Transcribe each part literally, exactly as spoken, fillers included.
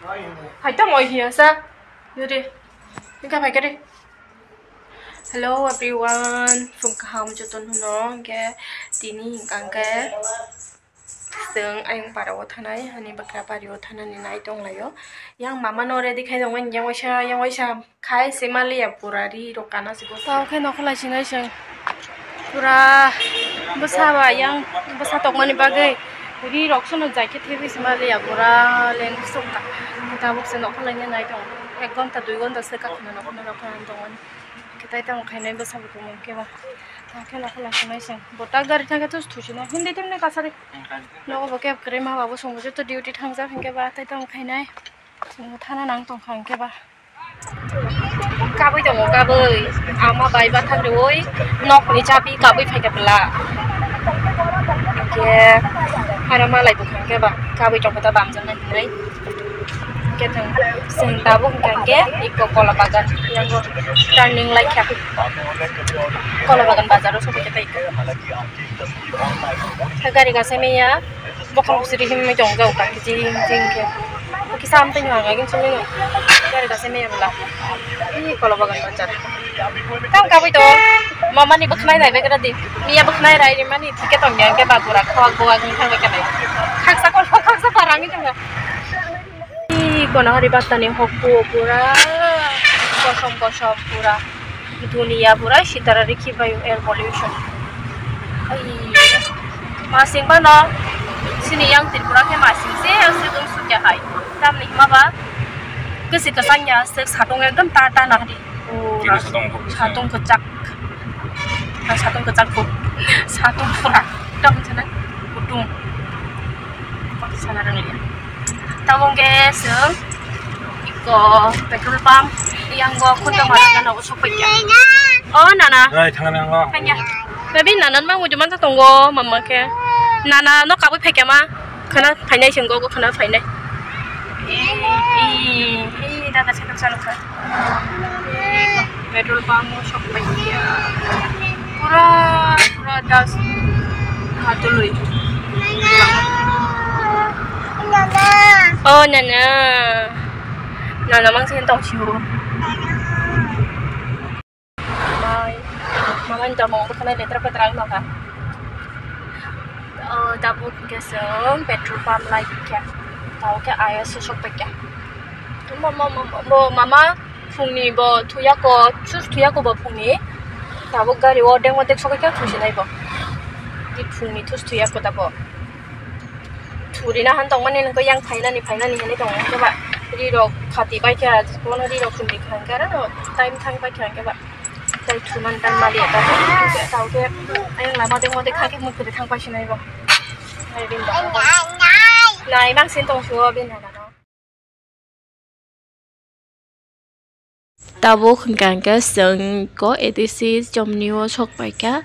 Hai tamo hiya sa. Yore. Nika pai kare. Hello everyone, phung kaham joton huno, hingke tini hingka hingke chwng ayang para o thanai, ani bakra bari o thanani nai tong laio. Yang mama no ready khai tongmani, yang waisa, yang waisa khai se maliya pura ri rok kana se bo. Tao khe nokho lai sinai chwng pura bwsa ba yang bwsa tongmani bagwi ri rok sono jai khe thebwi se maliya pura leng sukha. Tabuk se nokho lai nai tong, ek ghonta dui ghonta se kakhna nokho nai rok kana tongmani. Kitai tamo khainai bwsa bo tongmani khe ba. Tamo khe nokho lai sinai chwng. Bo tak gari thangkhe tus thusi no. Hindi timni kasari. Nogo bo khe kwrwi ma ba bo songbo joto duty thangjak hinkhe ba tai tamo khainai. Chwng thana nang tongkha hinkhe ba. Kabui tongo kabui. Ama bai bathang rwui nokni chabi kabui phaikha bwla. Hinkhe hara malai bwkha hinkhe ba kabui tongkha ta bamjaknai hinwi. Khe thang, chwng tabuk hwnkha khe eko kola bagan yango turning lai kha. Kola bagan bazaro sokoi khe pai kha. Khe gari gasa maya bokhorok siri himwi tong jao kha khe jing jing khe. Kisa amtwi nang agin songwi no gari gasa maya bwla. Ih, kola bagan bazar. Tang kabui to. Mama ni bwkhnai nai bai kra di. Miya bwkhnai rai rimani thike tong ya ke babura khawak bowak ni thang bai kra. Khaksa kol khaksa parang ni thang. Ih, kono hari batta ni hokku pura kosom kosom pura. Dunia pura sitara rikhi bai air pollution. Ai, masing bano sini yang Tripura ke masing se aswk wng sukya hai. Tamni hima ba kwchwi kwchang ya aswk satung ekdom ta ta na hari. Pura. Kini satung bo kwchak. Satung kwchak. Ah, satung kwchak bo. Satung pura. Ekdom sana kutung. Sana rang liya. Tamo hwnkhe chwng eko petrol pump yango khunto mara gana o sokpaiya. O nana. Rai, thangna nango. Kanya. Baby, nana mang uju mansa tongo, mama khe. Nana no kabui phaikya ma. Khana phainai chwng go, khana phainai. Ee, ee, ee, dada sakal salukha. Petrol pump o sokpaiya. Pura, pura das hatului. Oh, nana. Nana mang sini tong siu. Mai, mama ni tongmung bwkhwnai letra petra wng nokha. O, tabuk hwnkhe chwng petrol pump lai kha. Tabuk khe ayos sokpaiya. Mo, mo, mo, mo, bo mama phungni bo thuyako, sus thuyako bo phungni. Tabuk gari o deng o dek sokpaiya thusinai bo. Di phungni thus thuyako tabuk. Thurina han tongmani nokho yang phainani, phainani hinwi tongo. Hwnkhe ba ri rok khati bai kha, bono ri rok chumri kha hwnkhe aro time thang bai kha hwnkhe ba. Tai thunan time mali ta. Tao khe ayang lama deng o dek thang khe mui kwrwi thang pai sinai bo. Nai bin ba. Nai mang sin tong suo bin na no. Tabuk hwnkha hwnkhe chwng ko A D C chomni o sok paikha.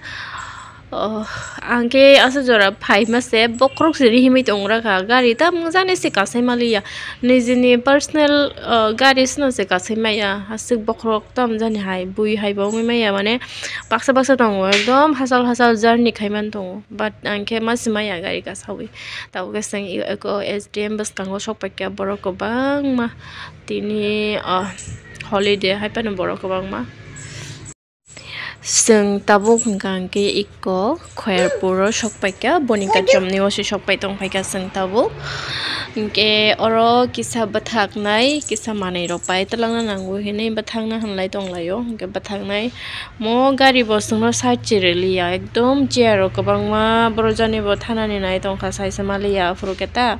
Oh, ang khe aswk jora phaima se bokhorok siri himwi tong rakha. Gari tamo jani se kasai maliya. Nijini personal, oh, gari sino se kasai maya. Aswk bokhorok tamo jani hai bui hai bo wngwi maya, mane baksa baksa tongo, ekdom hachal hachal journey khai man tongo. But ang khe ma se maya gari kasawi. Tabuk khe chwng eko S D M bwskango sok paikha borok kwbangma. Tini, ah, holiday hai phano borok kwbangma. Chwng tabuk hwnkha hwnkhe eko Khairpuro sok paikha, boni kachomni o se sok pai tong phaikha chwng tabuk. Hwnkhe oro kisa bwthaknai, kisa manwi rok pai twlangna nango hinwi bwthakna hwnlai tonglaio. Hwnkhe bwthaknai mo gari bo chwngno side se rwliya, ekdom chair rok kwbangma borok jani bo thanani nai tongkha, saisa maliya aphuru khe ta.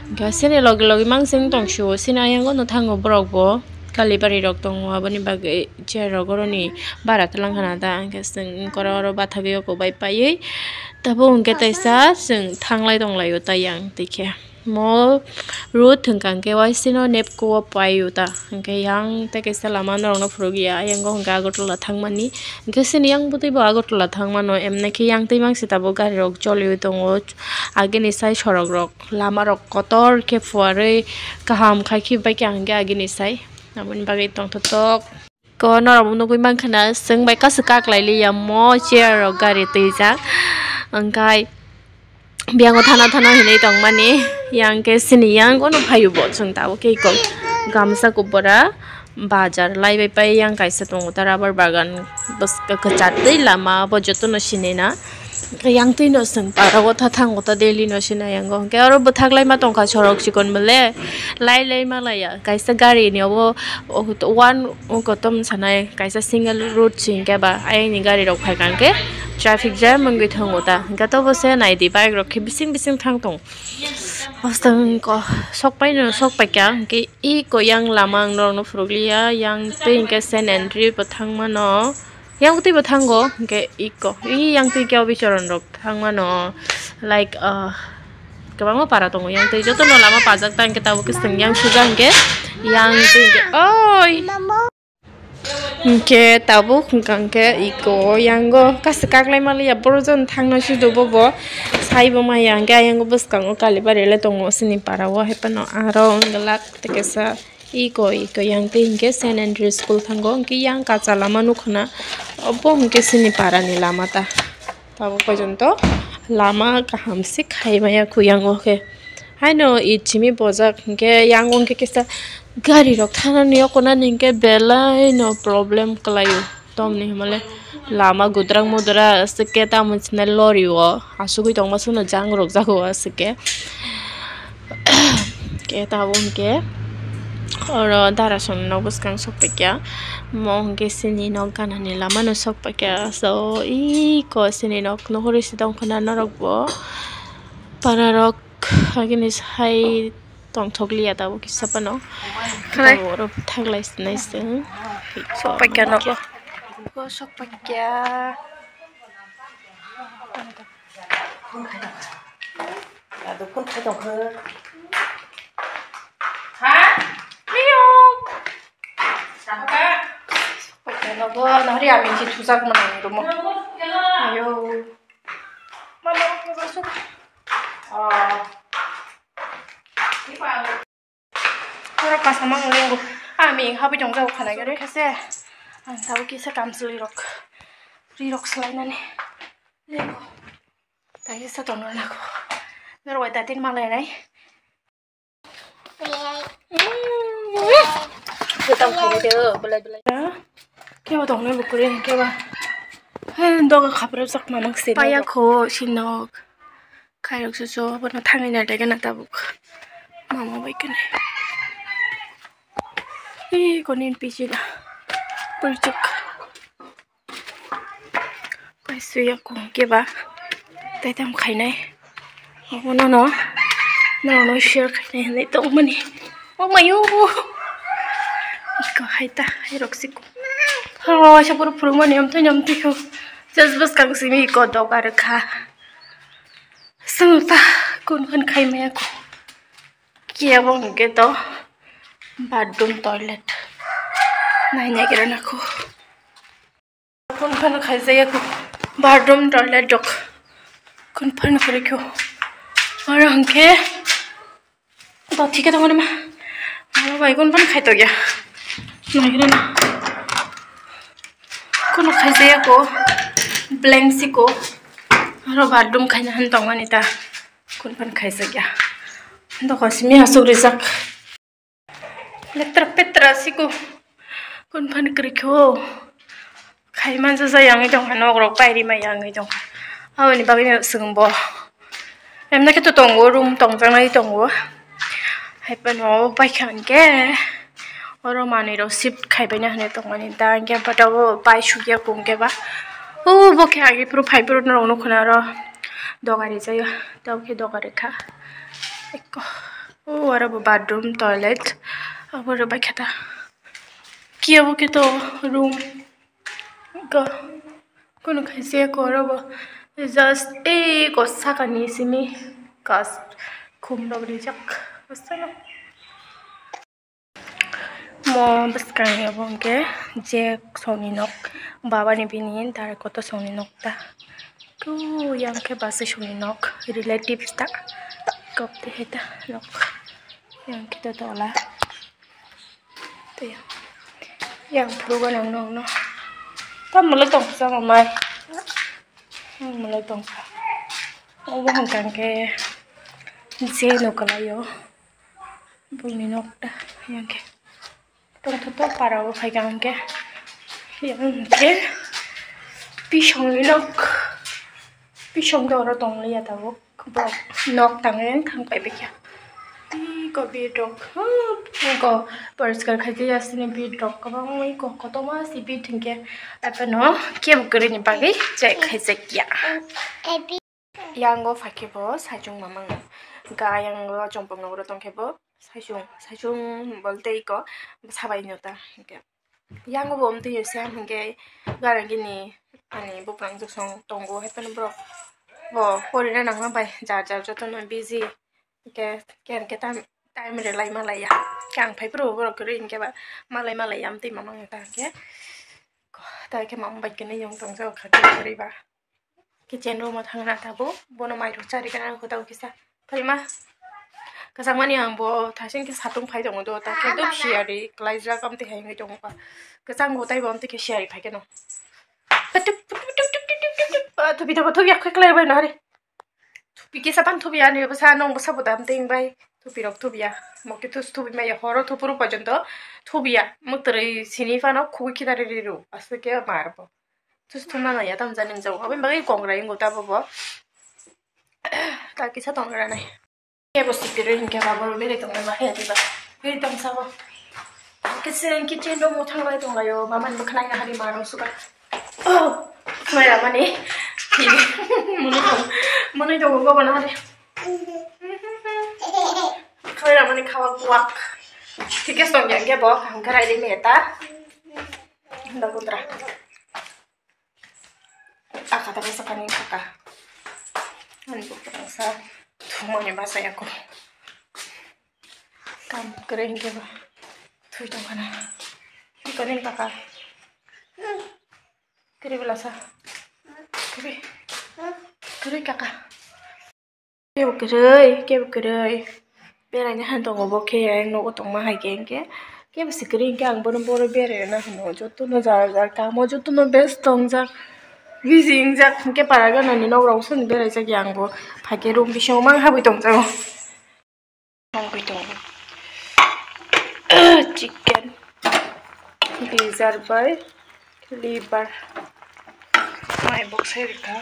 Hwnkhe sini logi logi mansing tong sio, sini ayang o no thango borok bo. Kalibari rok tongo, aboni bagwi chair rok oroni bara twlang khana da, hwnkhe chwng oro bathagwi oko bai paiwi tabuk hwnkhe teisa chwng thanglai tonglaio tei yang twi khe. Mo road hwnkha hwnkhe waisino Nepco o paio ta, hwnkhe yang tei kaisa lama norokno phurukya, ayang o hwnkhe Agartala thangmani, hwnkhe sini yang bwtwi bo Agartala thangmano, emnai khe yang twi mangsi tabuk gari rok choliwi tongo, agini sai sorok rok. Lama rok kotor khe phuarwi kaham khai khe bai khe ang khe agini sai aboni bagwi tongthotok. Ko norok bo nugwi mankha na chwng bai kaisa kaklai liya mo chair rok gari twijak, hwnkhe Biyango thana thana hinwi tongmani, yang khe sini yang ono phaio bo chwng tabuk khe iko gamsa kubura bazar lai bai pai yang kaisa tongo ta rubber bagan bwska kwchar tei lama bo jotono sinina. Yang twi no chwng para o tha thango ta daily no sina yango hwnkhe oro bwthak lai ma tongkha sorok chikon bole lai lai ma laiya kaisa gari ni obo one kotom sanai kaisa single road si hwnkhe ba ayang ni gari rok phaikha hwnkhe traffic jam wngwi thango ta hwnkhe tobo se naidi bike rok khe bising bising thang tong. Hostel ko sok pai no sok pai kha hwnkhe iko yang lama ang norok no phurukliya yang tei hwnkhe Saint Andrew bo thang mano yang twi bo thango hwnkhe iko i yang twi khe obi choron rok thang mano like ah kwbangma para tongo yang twi jotono lama pajak ta hwnkhe tabuk khe chwng yang suja hwnkhe yang twi hwnkhe oi. Hwnkhe tabuk hwnkha hwnkhe iko yango kaisa kaklai maliya borok jani thangna sudu bobo saibo maya hwnkhe ayango bwskango kalibari le tongo chini para o hai phano aro wng glak tei kaisa iko iko yang tei hwnkhe Saint Andrew school thango hwnkhe yang kacha lama nukho na obo hwnkhe chini para ni lama ta. Tabuk pojonto lama kaham se khai maya kho yango khe. Haino i chimi bojak hwnkhe yango hwnkhe kisa gari rok thanani yokonani hwnkhe belai no problem kwlaio. Tomni hwnmale lama gudrang mudra se khe tamo china lori o asugwi tongma sano jang rok jago aswk khe. Khe tabuk hwnkhe oro darasongni nok bwskang sokphaikha. Mo hwnkhe chini nok ganani lamano sokphaikha. So, iko chini nok nuhuri se tongkha na norokbo. Pararok agini sai tongthokliya tabuk kisa phano. Khlai. Tabuk oro thaglai sinai se. Sokphaikha nok. Sokphaikha. Ado phone khai tong khe. Ha? Miyung. Sahaka. Paikha nogo, nahari ami si thujak mano ni room o. Ayo. Mama, mama, sok. Oh. Oro kasa mang lengo. Ami habwi tong jago khana gere. Khase. Ang tabo kisa kamchwlwi rok. Ri rok swlainani. Lengo. Kaisa tongna nako. Norok bai datin malai nai. Gotam khaina de, belai belai. Kebo tongna bukuri keba. He doga khapra sak mamang se. Paya kho sinok. Khairok susu bono thangwi nai daga na tabuk. Mama bai kene. Ee konin pisi da. Pulchuk. Kaisuya kung keba taitam khainai. Obono no, no, no share khainai hinwi tongmani. Oh mayo. Iko haita, hairok siko. Haro, asa puro phurumani, amtwi, amtwi ko. Just bwskang simi iko doga rwkha. Sungta, kun kun khaimaya ko. Kiyabo hwnkhe to bathroom toilet. Naina gira nako. Kun phano khaijaya ko bathroom toilet rok. Kun phano kwrwi kho. Oro hwnkhe to thike tongmani ma. Mama bai kun phano khaitokya. Naikhe na. Kuno khaijaya ko blank si ko. Oro bathroom khaina han tongmani ta. Kun phano khaijaya. Doko simi asuk rijak. Letra petra siko. Kun phan kwrwi kho. Khai mansa sa yangwi tongkha, nok rok pairi ma yangwi tongkha. Aboni bagwi no swngbo. Emna khe to tongo, room tongjaknai tongo. Hai phano paikha hwnkhe. Oro manwi rok shift khaibaina hinwi tongmani. Da hwnkhe bata o pai sukya kho hwnkhe ba. O bo khe agi phuru phai phuru norok nukho na oro. Doga rijaya. Tabukhe doga rikha. Ekko. O aro bo bathroom, toilet. Abo rwbai khe ta. Kiyabo khe to room. Ko, kono khaise ko aro bo. Just ei ko sakani simi kas khum rok rijak. Asano. Mo bwskang ni obo hwnkhe je songni nok, baba ni bini dare koto songni nok ta. Kuyang khe bwsai songni nok, relatives ta. Kok twi hai ta nok. Yang khe to tola. Tei yang phuru gana no no. Tamo le tong sa mamai. Tamo le tong sa. Obo hwnkha hwnkhe je nukalaio bongni nokta hwnkhe tongthoto para o phaikha hwnkhe yang hwnkhe bisongni nok, bisong do oro tonglia tabuk. Borok nok tangwi thang pai bikya. Tei ko bit rok, hmm, ko poriskar khai tei asini bit rok kwbangwi ko kotorma si bit hinkhe aphano kebo kwrwini bagwi chai khaijak ya. Yango phaikhe bo saichung mamang ga yango chompok nogoro tongkhe bo saichung, saichung bolte iko sabai nota hinkhe. Yango bo omtwi se hinkhe garagini ani buprang josong tongo, hai phano borok bo porina nangma bai jar jar jotono busy. Hinkhe, hinkhe tam time rwlai malaiya. Khe ang phai phuru borok kwrwi hinkhe ba malai malaiya amtwi mamang ta hinkhe. Ta khe mamang bai khe niyong tongjago kha khe kwrwi ba. Kitchen room o thangna tabuk, bono mairok chari gana ang kotao kisa. Phai ma, kwchangmani ang bo thasing khe satung phai tongo do, ta khe duk siyari klaijak, amtwi hai wngwi tongo ba. Kwchang bo tei bo amtwi khe siyari phai khe no. Patuk, patuk, patuk, patuk, patuk, patuk. Ah, thupi tabo, thupi yakhai klai bai no hari. Thupi kisa pan thupi ani bwsa nong bwsa bo dam teng bai. Thupi rok thupi ya. Mokti thus thupi maya horo thupuru porjonto thupi ya. Mutrui sini phano khugui khita ri ri ru. Aswk khe mar bo. Tus thumna naiya tam jani jao. Aboni bagwi kongrai wngkha tabuk bo. Ta kisa tong ranai. Kebo sikirwi hinkhe ba borok beri tongnai ba he diba. Beri tong sabo. Kisa kitchen room o thanglai tonglaio. Mamani bwkha naina hari ma rong suka. Oh, khaira mani. Mani tong, mani tong go bana hari. Khaira mani khawa buak. Thikes tong yang kebo. Ang kharai ri meta. Dagutra. Aka ta basa kani kaka. Ani ko sa thumani basa yako. Kam kere hinke ba. Thui tong kana. Kani kaka. Kere bela sa. Kere. Kere kaka. Kebo kwrwi, kebo kwrwi. Beraina han tongo bo khe, ang nogo tongma hai khe, hinkhe kebo si kwrwi hinkhe ang bono boro beraina hano. Jotono jar jar kamo, jotono best tongjak, busy wngjak. Hinkhe para ganani nok rok soni beraijak ya ang bo. Phaikhe room bisingo mang habwi tongjago. Tongwi tongo. Chicken, gizzard bai liver. Mai bok sai rikha.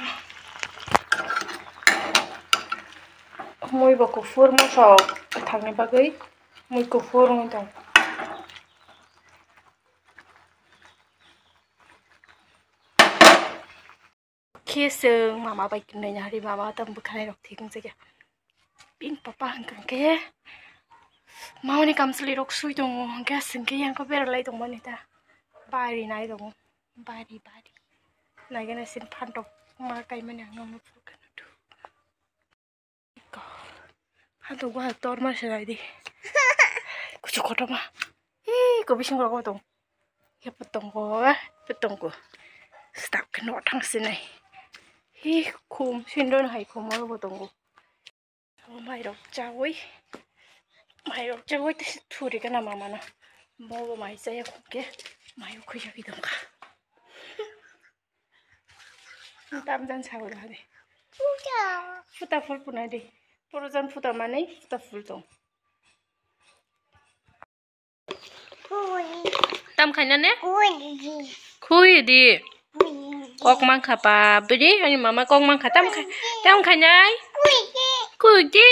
Mui bo kuphur, mosok thangni bagwi mui kuphur wngwi tongo. Khe chwng mama bai kwnwi nahari, mama tam bwkhanai rok thik wngjakya. Bini papa hwnkha khe mamani kamchwlwi rok swi tongo, hwnkhe aswk khe yang khe beralai tongmani ta. Bari nai tongo, bari, bari. Naigana sin phantok ma kaimani ang nokno phuru khe nukha. Hato gua tor ma se rai di. Kuchu kotor ma. Hi, ko bising rok tong. He potong ko, potong ko. Stap ke no thang sinai. Hi, khum, sindon hai khum ro potong ko. Mai rok chawi. Mai rok chawi te thuri kana mama na. Mo bo mai chaya khum ke. Mai khoi jabi dong ka. Tam jan sawi hadi. Futa phul punai di. Puro jan futa mani futa phul tong. Tam khaina ne? Khui di. Kok mang kha pa bidi ani mama kok mang kha tam khai tam khainai. Khui di.